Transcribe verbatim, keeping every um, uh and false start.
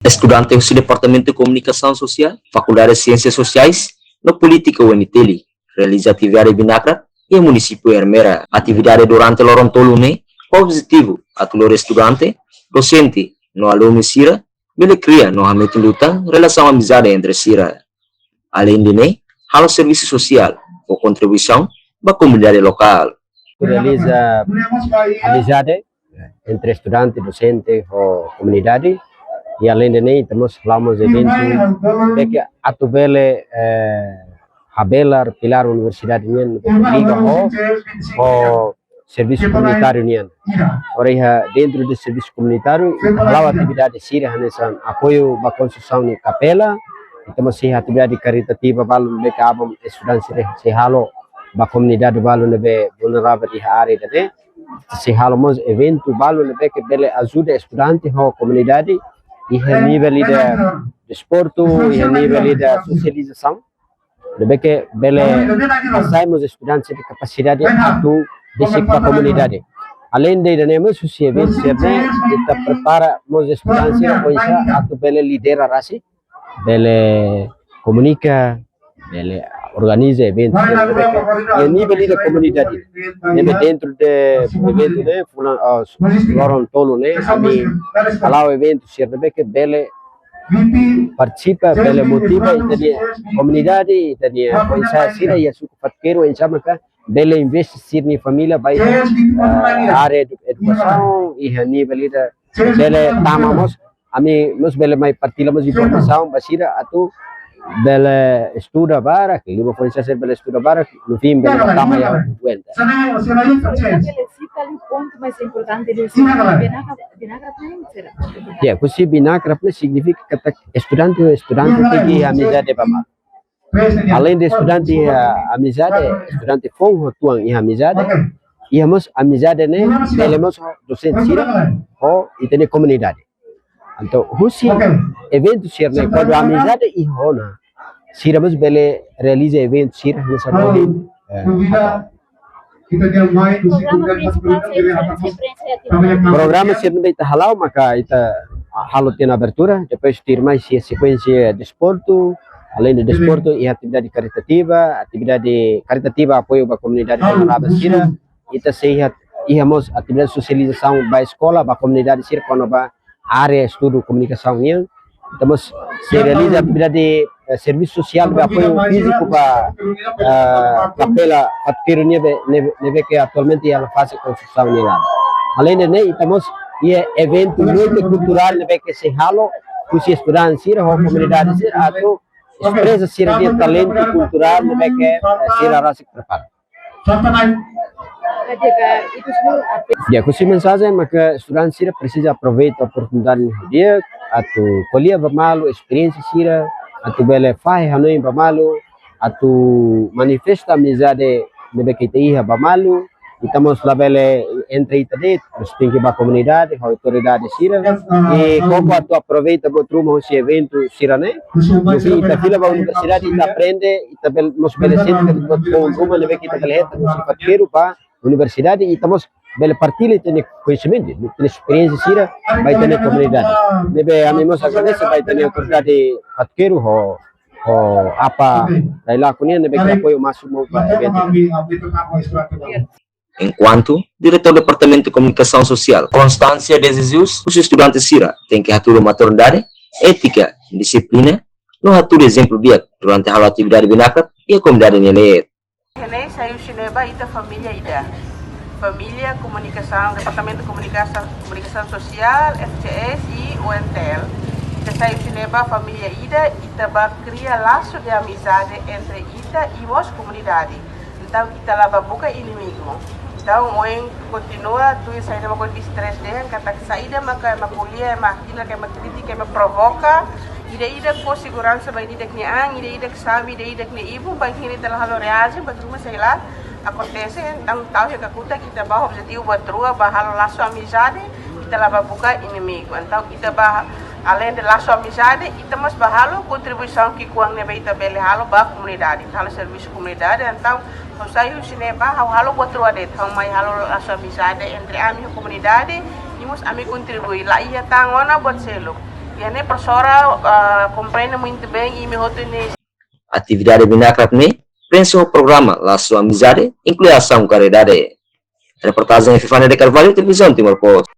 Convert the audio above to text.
Estudante husi Departamentu Komunikasaun Sosiál, Fakuldade Siénsias Sosiais no Polítika U N T L, realiza atividade Binakraft iha munisípiu Ermera. Atividade durante loron tolu ne'e ho objetivu atu lori estudante, dosente no alunu sira bele kria no hametin liután relasaun amizade entre sira. Aleinde ne'e, halo servisu sosiál ho kontribuisaun ba komunidade lokál. Realiza amizade entre estudante, dosente ho komunidade. I aleinde ne'e, ita mós halo mós eventu ne'ebé ke atu bele, eh, habelar pilár universidade nian, liga ho, ho servisu komunitáriu nian. Ora iha dentru de servisu komunitáriu, ita hala'o atividade sira hanesan apoiu ba konstrusaun nia kapela, ita mós iha atividade karitativa balu ne'ebé ke aban estudante sira sei halo ba komunidade balu ne'ebé vulneravel iha área ida-ne'e. Sei halo mós eventu balu ne'ebé ke bele ajuda estudante ho komunidade iha nivel ida desportu, iha nivel ida sosializasaun. Ne'ebé ke bele hasai mós estudante sira kapasidade atu besik ba komunidade. Aleinde ida-ne'e mós husi eventu sira-ne'e, ita prepara mós estudante sira oinsá atu bele lidera rasik, bele komunika, bele organiza eventu sira ne'ebé ke iha nivel ida komunidade. Ne'ebé dentru de eventu ne'e, fulan, ah, loron tolu ne'e, ami hala'o eventu sira ne'ebé ke bele partisipa, bele motiva ita-nia komunidade, ita-nia foin-sa'e sira iha suku Fatkeiru, oinsá maka bele investe sira-nia família ba iha, ah, área edu-, edukasaun, iha nivel ida bele tama mós, ami mós bele mai partilla mós informasaun ba sira atu bele estuda barak, liuliu foin-sa'e sira bele estuda barak, no fin bele tama iha U N T L. Binakraft ne'e importante de Binakraft ne'e, será? Ya, husi Binakraft ne'e signifika katak estudante, estudante tenke iha amizade ba malu. Aleinde estudante iha amizade, estudante foun ho tuan iha amizade, iha mós amizade ne'e bele mós ho dosente sira, ho ita-nia komunidade. Entaun husi eventu sira-ne'e, kuandu amizade iha ona, sira mós bele realiza eventu sira hanesan ohin, eh, programa prinsipál, sekuénsia, sekuénsia atividade. Programa sira ne'ebé ita hala'o maka ita halo tiha ona abertura, depois tuirmai iha sekuénsia desportu, aleinde desportu iha atividade karitativa, atividade karitativa apoiu ba komunidade vulneravel sira, ita sei iha, iha mós atividade sosializasaun ba eskola, ba komunidade sira kona-ba área estudu komunikasaun nian. Ita mós sei realiza atividade, eh, servisu sosiál ba apoiu fíziku ba, eh, kapela Fatkeiru nian ne'ebé, ne'ebé, ne'ebé ke atualmente iha faze konstrusaun nian. Aleinde ne'e, ita mós iha eventu multikulturál ne'ebé ke sei halo husi estudante sira ho komunidade sira atu espresa sira-nia talentu kulturál ne'ebé ke, eh, sira rasik prepara. Ya, husi mensajen maka estudante sira presiza aproveita oportunidade ne'e ho di'ak atu ko'alia ba malu esperiénsia sira, atu bele fahe hanoin ba malu, atu manifesta amizade ne'ebé ke ita iha ba malu, ita mós labele entre ita de'it, maibé tenke ba komunidade, ho autoridade sira. I koko atu aproveita buat ruma husi eventu sira-ne'e. Maibé ita fila ba universidade, ita aprende, ita bel-, mós bele sente katak buat ruma ne'ebé ke ita bele hetan husi Fatkeiru ba universidade, ita mós bele partilla ita-nia koñesimentu, ita-nia esperiénsia sira ba ita-nia komunidade. Ne'ebé ami mós agradese ba ita-nia autoridade Fatkeiru ho, ho apa Dailaku nian ne'ebé ke apoiu másimu ba eventu. Enkuantu Diretór Departamentu Komunikasaun Sosiál, Constância de Jesus, husu estudante sira tenke hatudu maturidade, étika, dixiplina, no hatudu ezemplu di'ak durante halo atividade Binakraft iha komunidade nia leet. Ne'e sai husi ne'ebá ita família ida. Família Komunikasaun, Departamentu Komunikasaun, Komunikasaun Sosiál, F C S i U N T L. Ita sai husi ne'ebá família ida, ita bá kria lasu de amizade entre ita i mós komunidade. Entaun, ita la bá buka inimigu. Entaun, ohin kontinua tuir saida mak ohin bis tres dehan katak saida maka ema ko'alia, ema hakilar, ema kritika, ema provoka, ida-idak fó seguransa ba ida-idak nia an, ida-idak sabi, ida-idak nia ibun, bainhira ita la halo reajen, buat ruma sei la akontese. Entaun, tau iha kakutak ita bá ho objetivu buat rua, bá halo lasu amizade, ita la bá buka inimigu. Entaun, ita bá, aleinde lasu amizade, ita mós bá halo kontribuisaun ki'ikoan ne'ebé ita bele halo ba komunidade. Ita halo servisu komunidade, entaun, ha'u sai husi ne'ebá, ha'u halo buat rua de'it, ha'u mai halo lasu amizade entre ami ho komunidade, i mós ami kontribui, la iha tan ona buat seluk. Ida-ne'e profesora, ah, komprende muito bem imi hotu ne'e. Atividade binakrat ne'e prenxe ho programa Lasu Amizade, inklui asaun karidade. Reportajen Epifania de Carvalho, Televizaun Timor Post.